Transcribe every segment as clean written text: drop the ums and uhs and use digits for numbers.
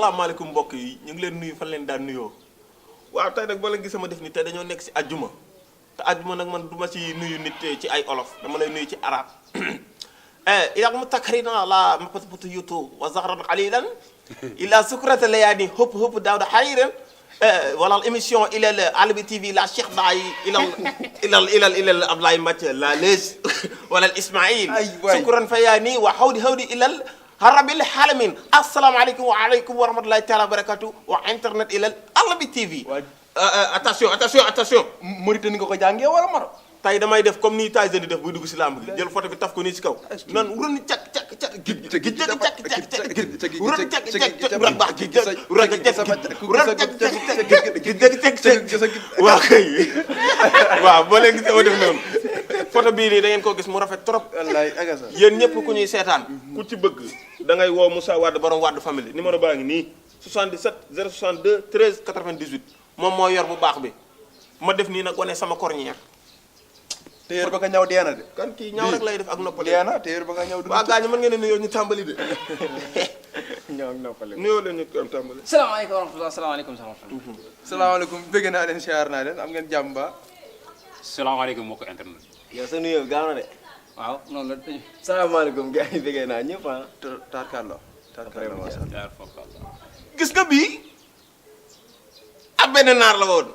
asalaamaaleykum mbokk yi ñu ngi leen nuyu fan leen daan nuyoo waaw tey nag boo leen gis sama def ni tey dañoo nekk si ajjuma te ajjuma nag man du ma ci nuyu nit ci ay olof dama lay nuyu ci arab idak mu takarina la mapatpatu yutu wa zahran qalilan ila sukrata layani hop hop dawda hayran wala émission ilal Albi TV la Cheikh Daay ilal Ablaye Mathieu la les wala Ismaïl sukran fayani wa hawdi ilal rabbil alamin asalaamaaleykum wa aleykum wa rahmatulahi taala wa barakatu wa internet ilal Albi TV attention Mauritanie nga ko jàngee wala Maroc tey damay def comme ni Tyson di def buy dugg si lamb gi jël photo bi taf ko nii si kaw nan run cak waaw kay waaw boo leen gis dama def noonu photo bii nii da ngeen ko gis mu rafet trop yéen ñëpp ku ñuy seetaan ku ci bëgg da ngay woo Moussa Wade borom Wade famille numéro baa ngi nii 77 062 13 98 moom moo yor bu baax bi ma def nii nag wane sama cornière téyeer ba nga ñaw deena de kan kii ñaw rek lay def ak noppale deena téyeer ba nga ñaw du waa gaañu mën ngeen ne nuyoo ñu tàmbali de ñaw ak noppale nuyoo leen ñu am tàmbali salaamaaleykum wa rahmatulah salaamaaleykum salaamaaleykum bëgg naa leen siyaar naa leen am ngeen jàmm ba salaamaaleykum mbokk internet yow sa nuyoo gaaw na de waaw noonu la salaamaaleykum gars yi bëggee naa ñëpp ah tarkalla jaar foofu gis nga bii ab benn naar la woon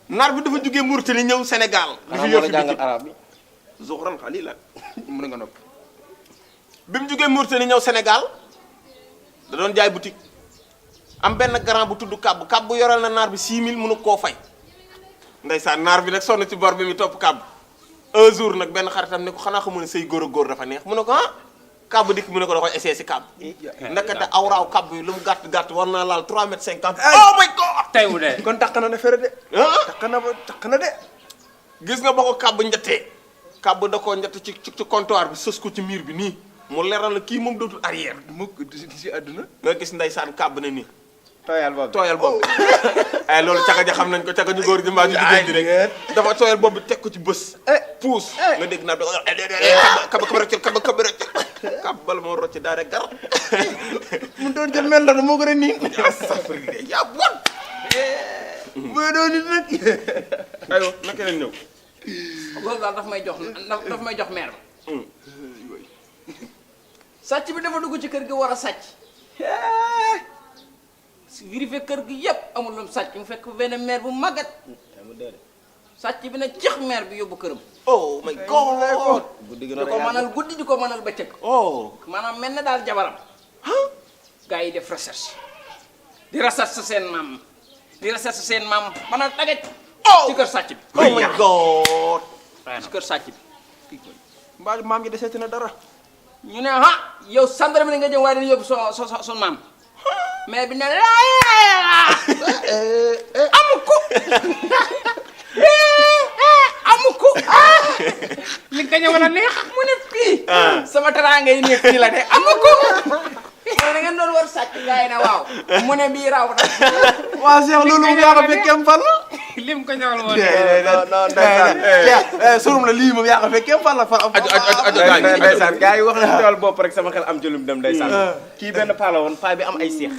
naar bi dafa jógee Mauritanie ñëw Sénégal li fi yor fi jàngal arab bi zuxran xalila mën nga nopp bi mu jógee Mauritanie ñëw Sénégal da doon jaay boutique am benn grand bu tudd kàbb bu yoral na naar bi 6000 mënu koo fay ndeysaan naar bi nag sonn ci bor bi mi topp kàbb un jour nag benn xaritam ne ko xanaa xamu ne say góor a góor dafa neex mu ne ko ah kàbb dikk mu ne ko da koy essayé si kàbb ndekete awraaw kàbb yi lu mu gàtt war naa laal 3 mètres 50 oh my god tey mu dee kon takk na ne fere de takk na de gis nga ba ko kàbb njattee kàbb da koo njatt ci comptoir bi sës ko ci miir bi nii mu leral la kii moom dootul arrière mukk si àdduna nga gis ndeysaan kàbb ne nii tooyal boobu ay loolu caga ja xam nañ ko caga ñu góor ji mbaa ñu jigéen ji rek dafa tooyal boobu teg ko ci bës puus nga dégg naa kaba rëccil kàbb bala moo rocci daa rek gar mu doon jël mel la moo gën a nii yaa bon boo doon nit nag aywa naka leen ñëw loolu daal daf may jox meer sàcc bi dafa dugg ci kër gi war a sàcc vérifié kër gi yépp amul lu mu sàcc mu fekk benn meer bu màggat sàcc bi ne ceex meer bi yóbbu këram oh my god guddi di ko mënal guddi di ko mënal bëccëg maanaam mel na daal jabaram gars yi def recherche di recherche seen maam mën a dagaj ci kër sàcc bi oh my god ci kër sàcc bi mbaa maam ji deseeti na dara ñu ne yow gendarme ni nga jëm waaye dañu yóbbu son maam mais bi ne amu ko li nga ñëw la neex mu ne fii sama teraanga yi nekk fii la de amu ko da ngeen doon war sàcc gars yi ne waaw mu ne bii raw na waa Cheikh loolu mu yaa ko fekkee fal lim ko ñëwal woon non Cheikh surum la lii moom yaa ko fekkee fal la fal ndeysaan gars yi wax na tool bopp rek sama xel am ci lum dem ndeysaan kii benn paa la woon paa bi am ay seex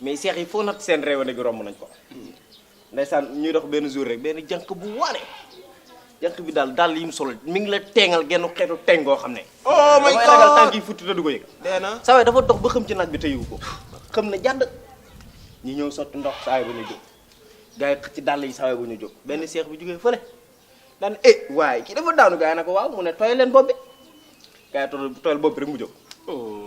mais seex yi foo natt seen réew gi romb nañ ko ndeysaan ñuy dox benn jour rek benn jànk bu wane jànk bi daal yi mu solo mi ngi la teengal genn xeetu teng goo xam ne oh my god ragal tànk yi futti te du ko yëg dee na saa waay dafa dox ba xam ci naaj bi te yëgu ko xam na jàdd ñi ñëw sotti ndox saa waay bu ñu jóg gars yi xëcc dàll yi saa waay bu ñu jóg benn seex bi jógee fële daan waaye kii dafa daanu gars yi na ko waaw mu ne tooy leen bopp bi gars yi tooyal bopp bi rek mu jóg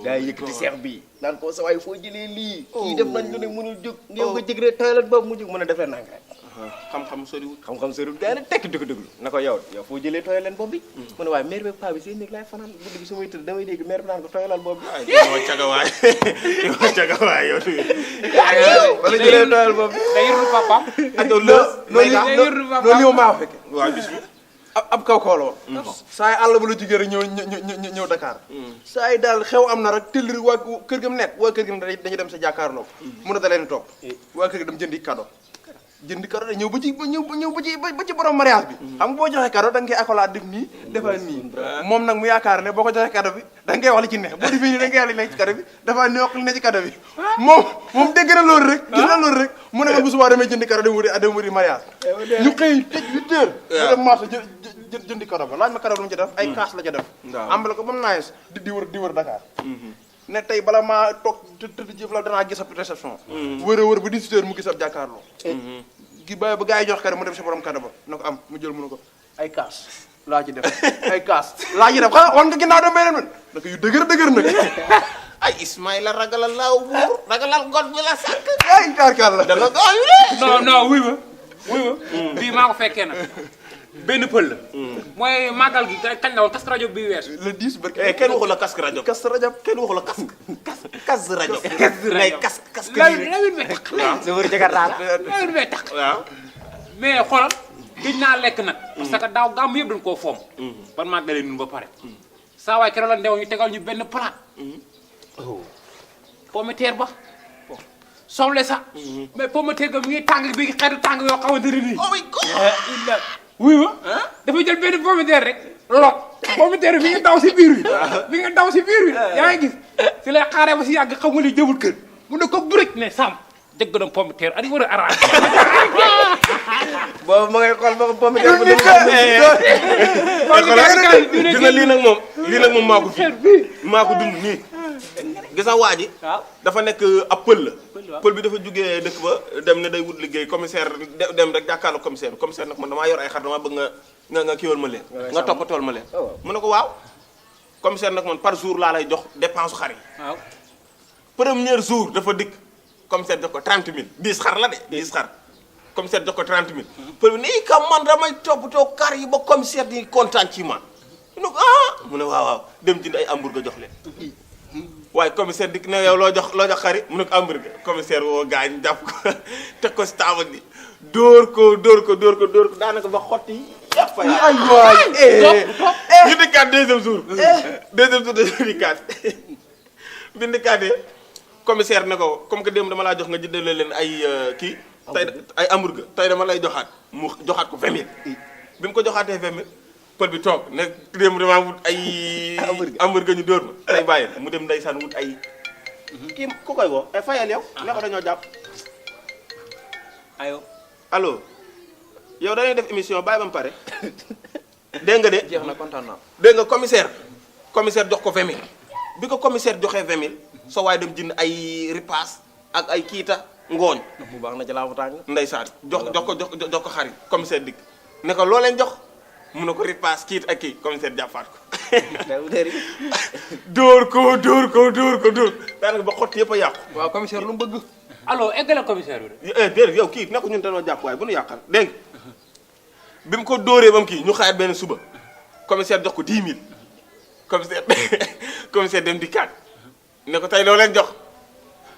gars yi yëkkati seex bii naan ko sa waay foo jëlee lii kii def nañ lu ne mënul jóg ngeen ko jëg rek tooyal bopp mu jóg mën a def leen nang rek xam-xam soriwul gars yi nag tekk di ko déglu na ko yow foo jëlee tooyal leen bopp bi mu ne waaye maire bi paa bi seen néeg laay fanaan guddi gi su may tëdd damay dégg maire bi naan ko tooyalal bopp bi moo cagawaay moo cagawaay yow wala jëlee tooyal bopp bi day yurdu papaam loolu yow maa fekke waaw bis bi ab kaw kaw la woon saa yi àll ba la jugee rek ñëw Dakar saa yi daal xew am na rek tëllri waa kër gi mu nekk waa kër gi dañu dem sa jàkkaarloo mun a da leen topp waa kër gi dem jëndi cadeau jëndi cadeau de ñëw ba ci borom mariage bi xam nga boo joxee cadeau da nga koy accolade def nii defal nii moom nag mu yaakaar ne boo ko joxee cadeau bi da nga koy wax li ci neex boo defee nii da nga koy wax li nekk ci cadeau bi dafa ne wax li ne ci cadeau bi moom dégg na loolu rek gis na loolu rek mu ne ma bu subaa damay jëndi cadeau dem wuti mariage ñu xëy tëj 8 heures mu dem marché jëndi cadeau ba laaj ma cadeau lu mu ci def ay kaas la ca def ambale ko ba mu naagis di wër Dakar ne tey bala maa toog tëdd jëf la danaa gis ab réception wër a wër ba 18 heures mu gis ab jàkkaarloo gi bàyyi ba gars yi jox cadeau mu dem si borom cadeau ba na ko am mu jël mu ne ko ay kaas laa ci def ay kaas laa ci def xanaa wan nga ginnaaw dem bay dem na ko yu dëgër nag ay Ismaïla ragalal laaw buur ragalal god bi la sàkk ay tarkal la da nga gaaw de non wuy ma bii maa ko fekkee nag benn pël la mooy màggal gi kañ la woon kas rajo bi wees le 10 barke kenn waxu la casque rajo kas rajo kenn waxu la casque rajo ngay casque lawit be tax sa wër Jakarta la lawit be tax waaw mais xoolal gëj naa lekk nag parce que daaw gàmm yëpp dañ koo foom ban màggalee nun ba pare saa waay keroog la ndew ñu tegal ñu benn plat pomme de terre ba soble sax mais pomme de terre ga mi ngi tàng bi xeetu tàng yoo xamante ne nii oh my god wuy ma dafa jël benn pomme de terre rek lot pomme de terre bi nga daw si biir bi nga daw si biir bi yaa ngi gis si lay xaaree ba si yàgg xam nga li jëmul kër mu ne ko burëj ne sam dëgg na pomme de terre adi war a arrangé boobu ma ngay xool ba ko pomme de gis nga lii nag moom maa ko dund nii gis nga waa ji dafa nekk ab pël la pël bi dafa jugee dëkk ba dem ne day wut liggéey commissaire dem rek jàkkaarloo commissaire nag man damaa yor ay xar damaa bëgg nga kiiwal ma leen nga toppatool ma leen mu ne ko waaw commissaire nag man par jour laa lay jox dépense xar yi waaw premier jour dafa dikk commissaire jox ko 30 000 10 xar la de 10 xar commissaire jox ko 30 000 pël bi nii kam man damay toppatoo kar yi ba commissaire di kontaan ci man mu ne ko mu ne waaw dem jënd ay hamburger jox leen waaye commissaire dik ne yow loo jox xari mu ne ko hamburger commissaire woo gaañ jàpp ko teg ko si taabal bi dóor ko daanaka ba xotti yëpp ay waay ñu dikkaat deuxième jour dañu dikkaat bi ndikkaatee commissaire ne ko comme que démb dama laa jox nga jëndale leen ay kii tey ay hamburger tey dama lay joxaat mu joxaat ko 20 000 bi mu ko joxaatee 20 000 pël bi toog ne démb damaa wut ay hamburger ñu dóor ma tey bàyyi mu dem ndeysaan wut ay kii ku koy woo ay fayal yow ne ko dañoo jàpp ayo allo yow dañuy def émission bàyyi ba mu pare dégg nga de jeex na kontaan naa dégg nga commissaire jox ko 20 000 bi ko commissaire joxee 20 000 soo waaye dem jënd ay ripaas ak ay kiita ngooñ bu baax na ci laa fa tàng ndeysaan jox ko xarit commissaire dikk ne ko loo leen jox mu ne ko ripaas kiit ak kii commissaire jàppaat ko dóor ko daanaka ba xott yëpp a yàqu waaw commissaire lu mu bëgg alors eggale commissaire bi déedéet yow kii ne ko ñun dañoo jàpp waaye bu nu yàqal dégg nga bi mu ko dóoree ba mu kii ñu xaar benn suba commissaire jox ko 10 000 commissaire dem di kaat ne ko tey loo leen jox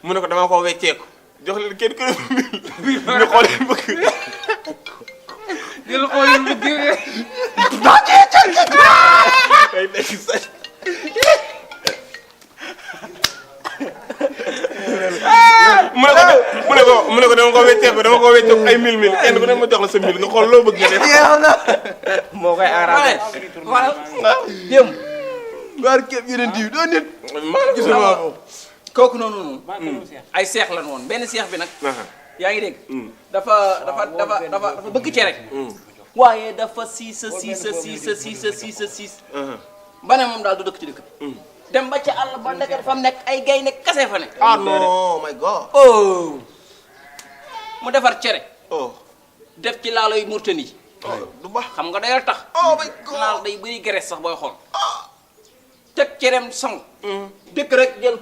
mu ne ko dama ko wecceeku jox leen kenn ku ne ñu xool leen bëgg jël xool yu bëgg ay nekk sax mu ne ko dama ko wecceeku ay 1000 kenn ku ne ma jox la sa 1000 nga xool loo bëgg nga def jeex na moo koy arrangé voilà dem waar képp yeneen diw doo nit maa gis na kooku noonu ay seex lan woon benn seex bi nag yaa ngi dégg dafa bëgg ci rek waaye dafa siis ba ne moom daal du dëkk ci dëkk bi dem ba ca àll ba ndeket fa mu nekk ay gaynde kase fa ne ah non my god oh mu defar cere oh def ci laalo yu murtani yi du baax xam nga dayal tax oh my god laal day bëri gerees sax booy xool teg cerem song dëkk rek jël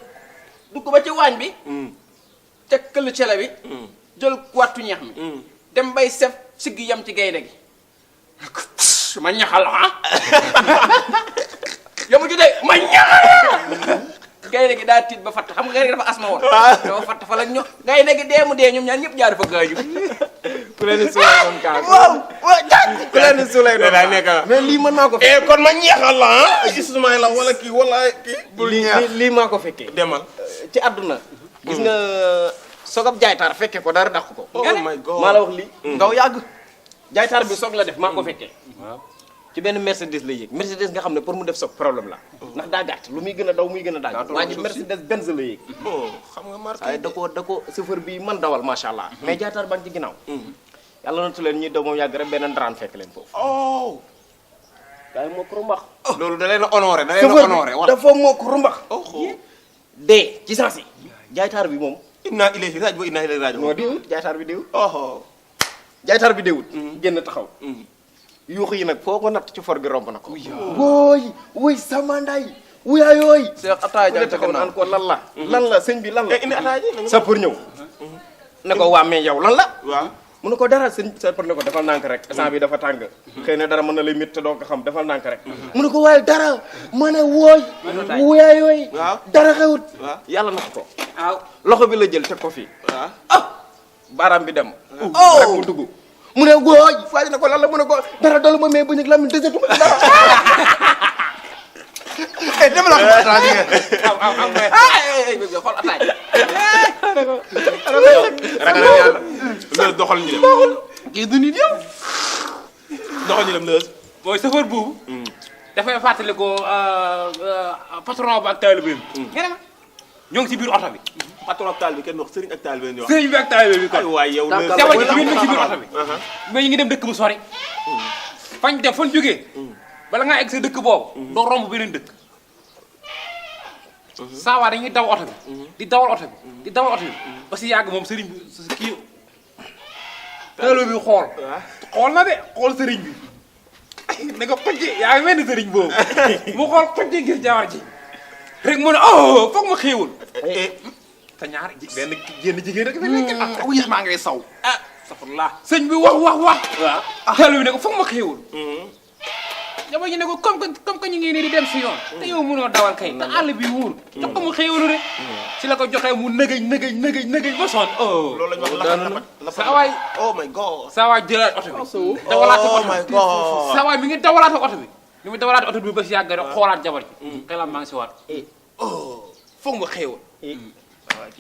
dugg ba ci waañ bi teg këll cere bi jël wattu ñax mi dem bay sef siggi yam ci gaynde gi ma ñaxal yamu ci de ma ñaxal gaynde gi daa tiit ba fatt xam nga gaynde gi dafa asma woon dafa fatt fa la ño gaynde gi dee mu dee ñoom ñaar ñëpp jaar fa gaaju ku leen di suulay doon kaas waaw ku leen di suulay doon daa nekk mais lii mën naa ko kon ma ñeexal la Ismaïla wala kii wala kii lii maa ko fekkee demal ci àdduna gis nga sogab jaaytaar fekke ko dara dàq ko. oh my god maa la wax lii. ngaw yàgg. jaaytaar bi soog la def maa ko fekkee. waaw ci benn Mercedes la yéeg Mercedes nga xam ne pour mu def soog problème la. ndax daa gàtt lu muy gën a daw muy gën a daaj. waa ji Mercedes Benz la yéeg. oh xam nga marque waaye da ko chauffeur bi man dawal macha allah. mais jaaytaar baa ngi ci ginnaaw. yàlla na tu leen ñuy daw moom yàgg rek benn ndaraan fekk leen foofu. oh waaye moo ko rumbax. loolu da leen a honoré da leen a honoré wala. dafa moo ko rumbax. oh dee ci sens yi. jaaytaar bi moom. inna ilayhi raaj wa inna ilayhi raaj moo déewut jaaytaar bi déewut. oh jaaytaar bi déewut. génn taxaw. yuux yi nag foo ko natt ci for gi romb na ko. wooy wuy sama nday wuyaayooy. Cheikh ataaya jàng taxaw naan ko lan la. lan la sëñ bi lan la. indi ataaji sa pour ñëw. ne ko waa mais yow lan la. waaw mu ne ko dara sëñ sa pour ne ko defal nànk rek instant bi dafa tàng. xëy na dara mën na lay métti te doo ko xam defal nànk rek. mu ne ko waaye dara ma ne wooy. wuyaayooy. waaw dara xewut. waaw yàlla nax ko. waaw loxo bi la jël teg ko fii. waaw baaraam bi dem. rek mu dugg. mu ne góoj faj na ko lan la mu ne ko dara doolu ma mais bu ñu la mu desetuma ci dara. dem la ko ataaya ngeen. am xool ataay ragal yàlla Leuz doxal ñu dem kii du nit yow. doxal ñu dem Leuz mooy chauffeur boobu. dafay fàttali ko patron ba ak taalibeem. nga ne ma ñoo ngi si biir oto bi. patron ak taal bi kenn wax sëriñ ak taal bi ñu wax sëriñ bi ak taalibe bi ay kon. waay yow Leuz jabar ji tamit ñu ngi si biir oto bi. mais ñu ngi dem dëkk bu sori. fañ dem fañ jógee. bala ngaa egg sa dëkk boobu. doo romb beneen dëkk. saa waa dañuy daw oto bi. di dawal oto bi di dawal oto bi. ba si yàgg moom sëriñ bi kii. taalibe bi xool. xool na de xool sëriñ bi. ne ko xojji yaa ngi mel ni sëriñ boobu. mu xool xojji gis jabar ji. rek mu ne oh foog ma xéewul. te ñaar benn génn jigéen rek. wuy maa ngay saw. ah safurlaa sëñ bi wax. waaw taalibe bi ne ko foog ma xéewul. jabar ji ne ko comme que ñu ngi nii di dem si yoon. te yow mënoo dawal kay te àll bi wóor. jox ko mu xéewalu rek. si la ko joxee mu nëgëj ba sonn oh. loolu lañ wax lapat saa waay oh my god saa waay jëlaat oto bi. dawalaat oh oto my bi god saa waay mi ngi dawalaat oto bi. ni mu dawalaat oto bi ba si yàgg rek xoolaat jabar ji. xelam maa ngi si waat. oh foog nga xéewal.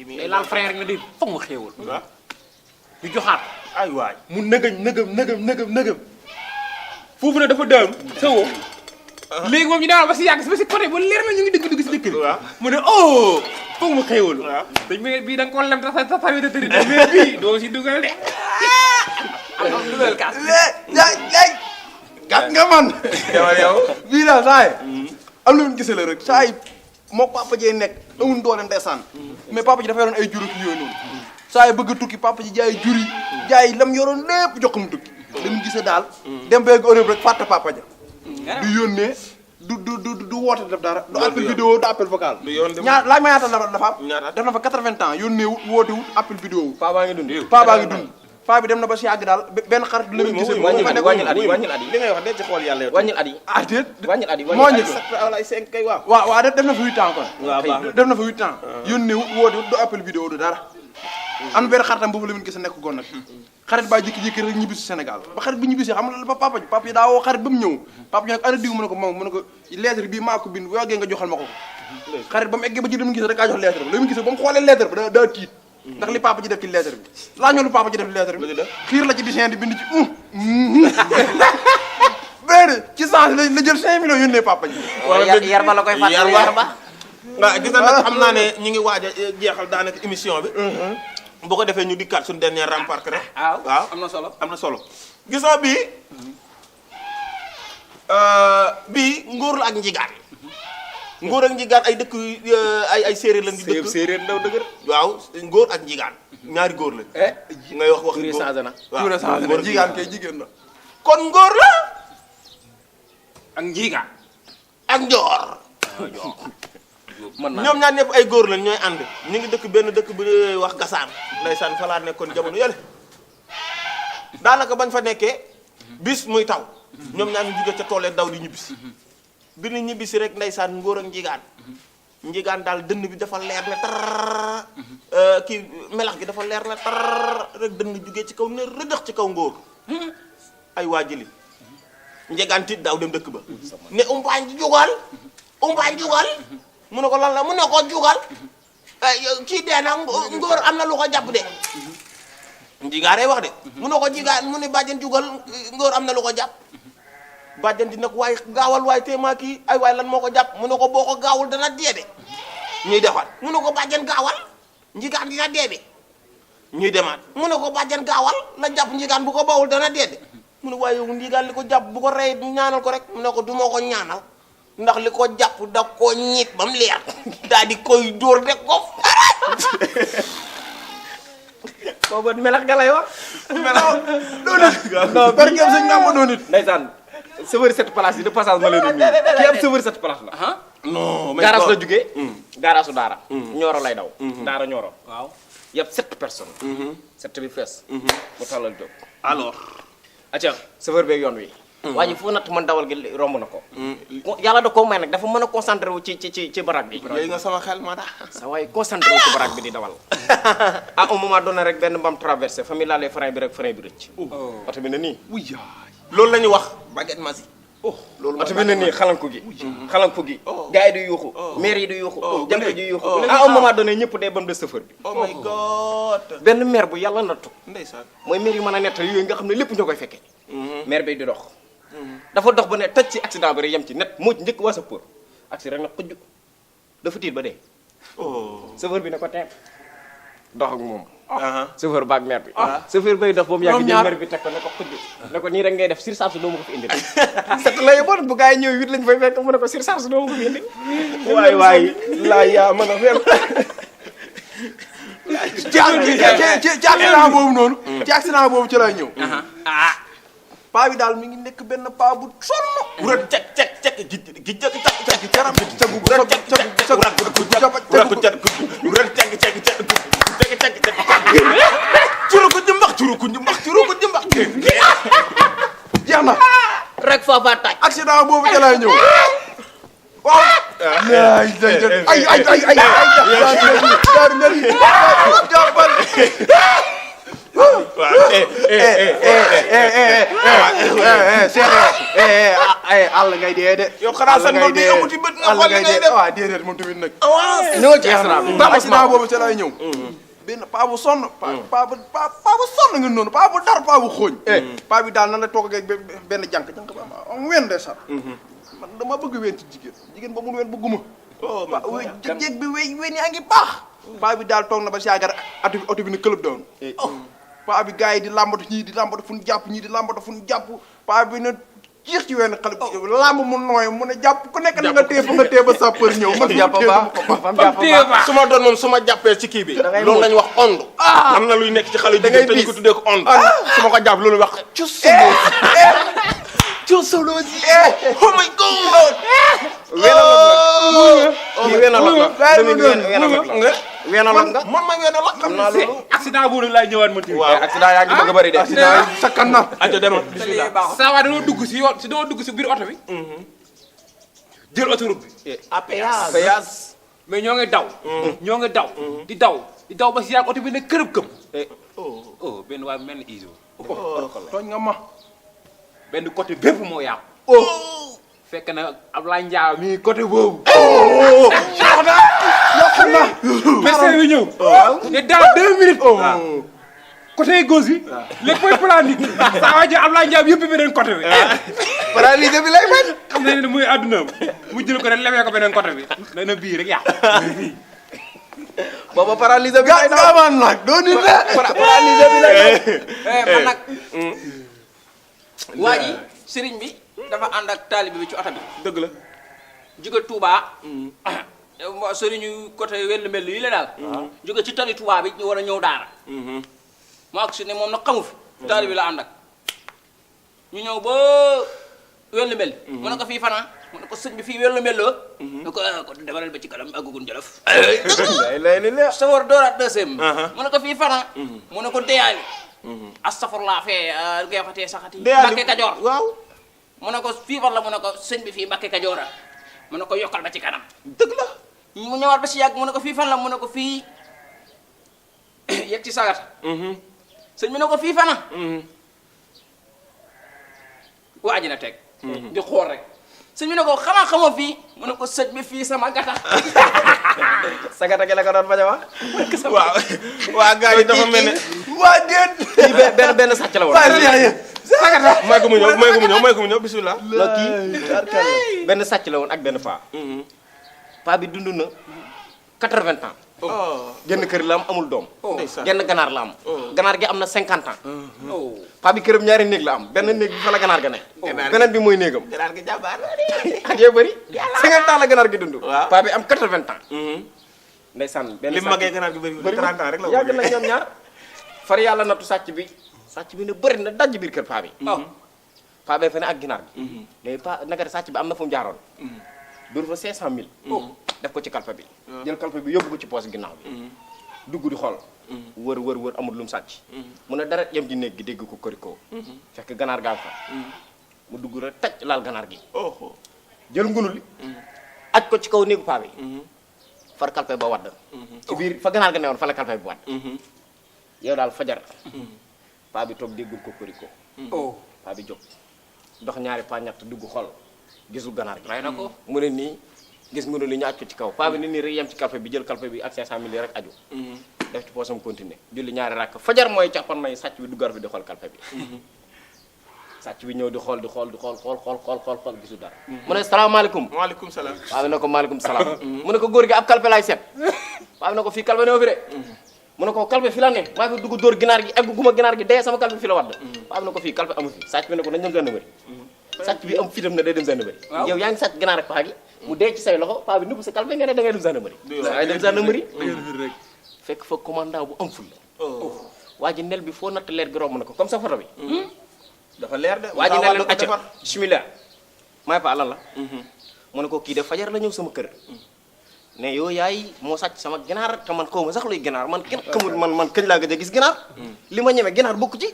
day laal frère rek nga di foog nga xéewal. waaw ñu joxaat ay waay mu nëgëm foofu ne dafa daanu sa woo léegi moom ñu dawal ba si yàgg ba si côté ba leer na ñu ngi dugg si dëkk bi waaw mu ne oh foog mu xéewalu waaw dañ mais bii da nga ko lem ta sa wéta tëri mais bii doo si dugal de am dugal kaas jaay gàtt nga man. yow bii daal saa yi. am na lu ñu gisee la rek saa yi moo papa jee nekk amuñ doole ndeysaan. mais papa ji dafa yoroon ay jur ak yooyu noonu. saa yi bëgg a tukki papa ji jaay jur yi jaay lam yoroon lépp jox ko mu tukki. dañu gisee daal. dem beeg Europe rek fàtte papa ja. du yónnee du woote def dara. du appel vidéo du appel vocal. du yoon dem ñaar laaj ma ñaata dafa am. ñaata def na fa 80 ans yónnee wut woote wut appel vidéo wut. paa baa ngi dund. paa baa ngi dund. paa bi dem na ba si yàgg daal benn xarit la ñu gisee. wàññil at yi li ngay wax de ci xool yàlla yow wàññil at yi. ah déet. wàññil at yi moo ñu wala ay 5 kay waaw waaw def na fa 8 ans kon. waaw baax na def na fa 8 ans. yónnee wut woote wut du appel vidéo du dara. am na benn xaritam boobu la ñu gis nekk goon nag. xarit baa jékki-jékki rek ñibbisi Sénégal ba xarit bi ñibbisi xam nga la papa ji daa woo xarit ba mu ñëw papa ji nag ana diw mu ne ko moom mu ne ko lettre bii maa ko bind bu yàggee nga joxal ma ko xarit ba mu eggee ba ci li mu gis rek kaa jox lettre bi la mu gis ba mu xoolee lettre bi daa tiit ndax li papa ji def ci lettre bi laa ñoo lu papa ji def ci lettre bi xiir la ci dessin di bind ci benn ci sens la jël 5 millions yónnee papa ji yar ba la koy fàttali yar ba waaw gis na nag xam naa ne ñu ngi waaj a jeexal daanaka émission bi bu ko defee ñu dikkaat suñu dernier remparc rek. waaw am na solo am na solo. gis nga bii ngóor la ak njigaan. ngóor ak njigaan ay dëkk ay séeréer lañ di dëkk. séeréer ndaw dëgër. waaw ngóor ak njigaan ñaari góor lañ. ngay wax Touré changé na. waaw Touré changé na jigéen kay jigéen la kon ngóor la ak njiigaan ak njoor. mën naa ñoom ñaar ñëpp ay góor lañ ñooy ànd ñu ngi dëkk benn dëkk bu ñuy wax gasaan ndeysaan fa laa nekkoon jamono yële daanaka bañ fa nekkee bis muy taw ñoom ñaar ñu jóge ca toolee daw di ñibbisi bi ñu ñibbisi rek ndeysaan ngóor ak njigaan daal dënn bi dafa leer ne tar kii melax gi dafa leer ne tar rek dënn jógee ci kaw ne rëdëx ci kaw ngóor ay waajili njigaan tiit daaw dem dëkk ba ne umpaañ jugal mu ne ko lan la mu ne ko jugal kii dee na ngóor am na lu ko jàpp de njigaaree wax de mu ne ko jigaar mu ne bàjjen jugal ngóor am na lu ko jàpp bàjjen di nag waaye gaawal waaye téemaa kii ay waay lan moo ko jàpp mu ne ko boo ko gaawul dana dee de ñuy defaat mu ne ko bàjjen gaawal njigaan dina dee de ñuy demaat mu ne ko bàjjen gaawal la jàpp njigaan bu ko bawul dana dee de mu ne waaye yow njigaan li ko jàpp bu ko rey ñaanal ko rek mu ne ko du ma ko ñaanal ndax li ko jàpp da koo ñiit ba mu leer daal di koy dóor de ko boobu melax nga lay wax. melax doo nit non barkeem sëñ Bamba doo nit ndeysaan chauffeur cette place yi de passage ma leen di nuyu kii am chauffeur cette place la. non garage la jugee. garage su Daara. Nioro lay daw. Daara Nioro. waaw yëpp 7 personnes. 7 bi fees. mu tàllal jóg. alors. acca chauffeur beeg yoon wi. waa ji foo natt man dawal gi romb na ko. yàlla da koo may nag dafa mën a concentré wu ci baraag bi. yooyu nga sama xel ma daa. sa waaye concentré wu ci baraag bi di dawal. à un moment donné rek benn mbam traversé fa mi laalee frein bi rek frein bi rëcc. oto bi ne nii. loolu la ñuy wax baguette masi. loolu oto bi ne nii xalanku gi. xalanku gi. gars yi di yuuxu. maire yi di yuuxu. jànk ji yuuxu. à un moment donné ñëpp dee ba mu des chauffeur bi. oh my god. benn maire bu yàlla nattu. ndeysaan. mooy maire yu mën a nettal yooyu nga xam ne lépp ñoo koy fekkee. maire bi di dox. dafa dox ba ne tëj ci accident bi rek yem ci net moo ci njëkk waa sa pour accident nag xujj dafa tiit ba dee. chauffeur bi ne ko teem dox ak moom. chauffeur baag maire bi. chauffeur bay dox ba mu yàgg jël maire bi teg ko ne ko xujj ne ko nii rek ngay def surcharge doo ma ko fi indi. set la yeboon bu gars yi ñëw 8 lañ fay fekk mu ne ko surcharge doo ma ko fi indi. waay laa yaa mën a fenn. ci accident boobu noonu. ci accident boobu ci lay ñëw. paa bi daal mi ngi nekk benn paa bu sonn. bu doon cek gi cek yaram cagu curu ko jëmbax jeex na rek foofa tàj. accident boobu ca lay ñëw. waaw. àll ngay dee de. yow xanaa sa noon bi amuti bët nga xool li ngay def. waaw déedéet moom tamit nag. ñëwal ci accident bi. accident boobu ca lay ñëw. benn paa bu sonn. paa bu sonn nga noonu paa bu dar paa bu xooñ. paa bi daal nan la toog ak benn jànk ba am wen de sax. man dama bëgg wen ci jigéen ba mun wen bëgguma. jéeg bi wen yaa ngi baax. paa bi daal toog na ba si yàgg oto bi ne këlëb doon. paa bi gars yi di lambatu ñii di lambatu fu ñu jàpp ñii di lambatu fu ñu jàpp paa bi na jeex ci wenn xale lamb mu nooy mu ne jàpp ku nekk na nga téye fa nga téye ba sapeur ñëw man jàpp ba su ma doon moom su ma jàppee ci kii bi loolu lañu wax ond am na luy nekk ci xale yu jigéen te ñu ko tuddee ko ond su ma ko jàpp loolu wax cusolosi oh my god weenalot nga man may weenalot xam naa loolu accident boobu laay ñëwaat man tamit. waaw accident yaa ngi bëgg a bëri de accident yi sakkan na aja demal saa waay dañoo dugg si yoon dañoo dugg si biir oto bi. jël autoroute bi. péage mais ñoo ngi daw. ñoo ngi daw. di daw ba si yàgg oto bi ne kërëb këm. oh benn waay mel ni iso. tooñ nga ma benn côté bépp moo yàqu. fekk na Ablaye Ndiaye mi côté boobu. yokku na médecin bi ñëw. te dans 2 minutes. côté gauche bi. lépp mooy planique. saa waay ji Ablaye Ndiaye yëpp beneen côté bi. paralysé bi lay bañ. xam nañ ne muy àdduna mu jël ko rek lewee ko beneen côté bi. nee na bii rek yàqu. booba paralysé bi lay daw gaamaan nag doo nit de paralysé bi lay daw. man nag waa ji sëriñ bi dafa ànd ak taalibe bi ci oto bi. dëgg la jóge Touba. sëriñu côté wenn mel yi la daal. jóge ci tali Touba bi ñu war a ñëw Daara. mu ak si ne moom nag xamu fi. taalibe bi la ànd ak ñu ñëw ba wenn mel. mu ne ko fii fanaan mu ne ko sëñ bi fii wenn mel la. ne ko ko defaral ba ci kanam àggugun jëlaf. sa war dooraat deuxième. mu ne ko fii fanaan. mu ne ko deyaay. astafurlaa fee ngay waxatee saxati. Mbàkke Kajoor waaw. mu ne ko fii fan la mu ne ko sëñ bi fii Mbàkke Kajoor la mu ne ko yokkal ba ci kanam. dëgg la. mu ñëwaat ba si yàgg mu ne ko fii fan la mu ne ko fii yegg ci sagat. sëñ bi ne ko fii fan la. waa ji na teg. di xool rek sëñ bi ne ko xamaa xamoo fii mu ne ko sëñ bi fii sama gata sagata gi la ko doon bañ a wax. waaw waa gars yi dafa mel ne waa déet kii benn sàcc la woon. may ko mu ñëw bismillah non kii benn sàcc la woon ak benn paa. paa bi dund na 80 ans. genn kër la am amul doom. genn ganaar la am. ganaar gi am na 50 ans. paa bi këram ñaari néeg la am benn néeg bi fa la ganaar ga ne. beneen bi mooy néegam. ganaar gi jàmbaar at yee bëri 50 ans la ganaar gi dund. waaw paa bi am 80 ans. ndeysaan benn li mu magee ganaar gi bëri 30 ans rek la yàgg na ñoom ñaar. far yàlla nattu sàcc bi ne bëri na daj biir kër paa bi. paa bee fa ne ak ginaar gi. léegi paa naka de sàcc bi am na fu mu jaaroon. dur fa 500000. def ko ci kalpe bi. jël kalpe bi yóbbu ko ci poos ginnaaw bi. dugg di xool. wër amul lu mu sàcc. mu ne dara yem ci néeg gi dégg ko korikoo. fekk ganaar gaa fa. mu dugg rek taj laal ganaar gi. jël ngunu li. aj ko ci kaw néegu paa bi. far kalpe ba wadd. ci biir fa ganaar ga newoon fa la kalpe bi wadd. yow daal fajar. paa bi toog déggul ko korikoo. paa bi jóg dox ñaari paa ñett dugg xool gisul ganaar gi. ray na ko mu ne nii gis nga li ñu aj ko ci kaw paa bi ni nii rek yem ci kalpe bi jël kalpe bi ak 500000 yi rek aju. def ci poosam continuer julli ñaari rakk fajar mooy caxpan may sàcc bi duggaar fi di xool kalpe bi. sàcc bi ñëw di xool gisul dara. mu ne salaamaaleykum. waaleykum salaam. paa bi ne ko maaleykum salaam. mu ne ko góor gi ab kalpe laay seet. paa bi ne ko fii kalpe ne fi de. mu ne ko kalpe fi la ne maa fi dugg dóor ginaar gi eggu guma ginaar gi dee sama kalpe fi la wadd. paa bi ne ko fii kalpe amu fi sàcc bi ne ko nañ dem gendarmerie. sàcc bi am fitam ne day dem gendarmerie. yow yaa ngi sàcc ginaar ak paa gi mu dee ci say loxo paa bi nëbb sa kalpe nga ne da ngay dem gendarmerie. da ngay dem gendarmerie. fekk fa commandant bu am ful la. waa ji nel bi foo natt leer gi romb na ko comme sa photo bi. dafa leer de. waa ji nel leen acca bismillah maay pa lan la. mu ne ko kii de fajar la ñëw sama kër. ne yow yaay moo sàcc sama ginaar te man xaw ma sax luy ginaar man kenn xamul man kañ laa gëj a gis ginaar. li ma ñeme ginaar bokk ci.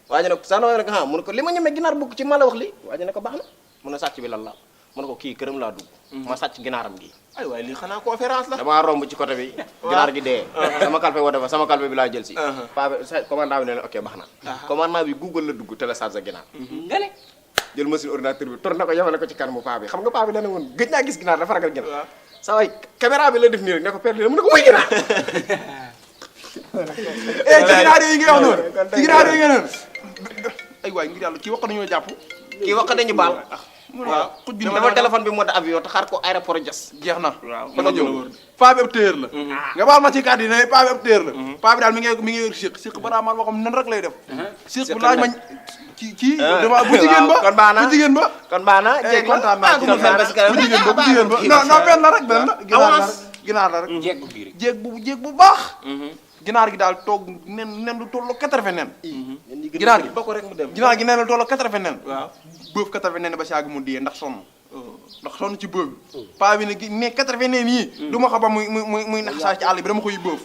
waa ji ne ko sax na rek mu ne ko li ma ñeme ginaar bokk ci ma la wax li waa ji ne ko baax na mu ne sàcc bi lan la mu ne ko kii këram laa dugg. ma sàcc ginaaram gi. ay waay lii xanaa conférence la. damaa romb ci côté bi. ginaar gi dee. sama kalpe woo dafa sama kalpe bi laa jël si. paa bi commandant bi ne leen ok baax na. commandant bi Google la dugg télécharge ginaar. nga ne jël machine ordinateur bi tourné ko yemale ko ci kanamu paa bi xam nga paa bi dana woon gëj naa gis ginaar dafa ragal ginaar. saa waay caméra bi la def nii rek ne ko perte mu ne ko mooy ginaar. ci ginaar yooyu nga wax noonu ci ginaar yooyu nga noonu ay waay ngir yàlla kii wax nañoo jàpp. kii wax dañu baal. waaw xuj bi dafa téléphone bi mode avion te xaar ko aéroport Diass. jeex na. waaw fa la ñëw paa bi ab téer la. nga baal ma ci kàddu yi ne paa bi ab téer la. paa bi daal mi ngi yor siq balaa maa waxam nan rek lay def. siq bu laaj ma ci dama bu jigéen ba kon baax na bu jigéen ba. kon baax na jéeg kontaan naa ci bu jigéen ba bu jigéen ba non benn la rek benn la ginaar la rek jeegu biir jéeg bu baax. ginaar gi daal toog nen lu tollu 80 nen. ginaar gi ba ko rek mu dem. ginaar gi nen lu tollu 80 nen. waaw bëf 80 nen ba si àgg mu dee ndax sonn. ndax sonn ci bëf bi. paa bi ne 80 nen yii. du ma xam ba muy nax saa ci àll bi dama koy bëf.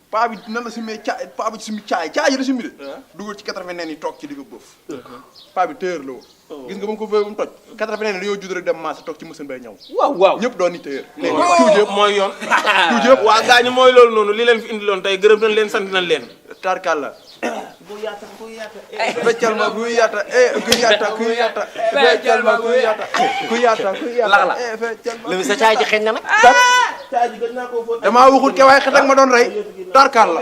paa bi nan la sumee paa bi sumi caay yi la sumi de. dugal ci 80 nen yi toog ci di ko bëf. paa bi téer la woon. gis nga ba mu ko fee ba mu toj. 80 nen dañoo judd rek dem marché toog ci machine bay ñëw. waaw ñëpp doon ni téer. tuuti yëpp mooy yoon. tuuti yëpp waa gaañu mooy loolu noonu li leen fi indiloon tey gërëm nañ leen sant nañ leen. tarkalla. feccal ma kuy yaata kuy yaata feccal ma kuy yaata lax la li sa caay ji xeeñ na nag. damaa waxut ke waaye xet ak ma doon rey tarkalla.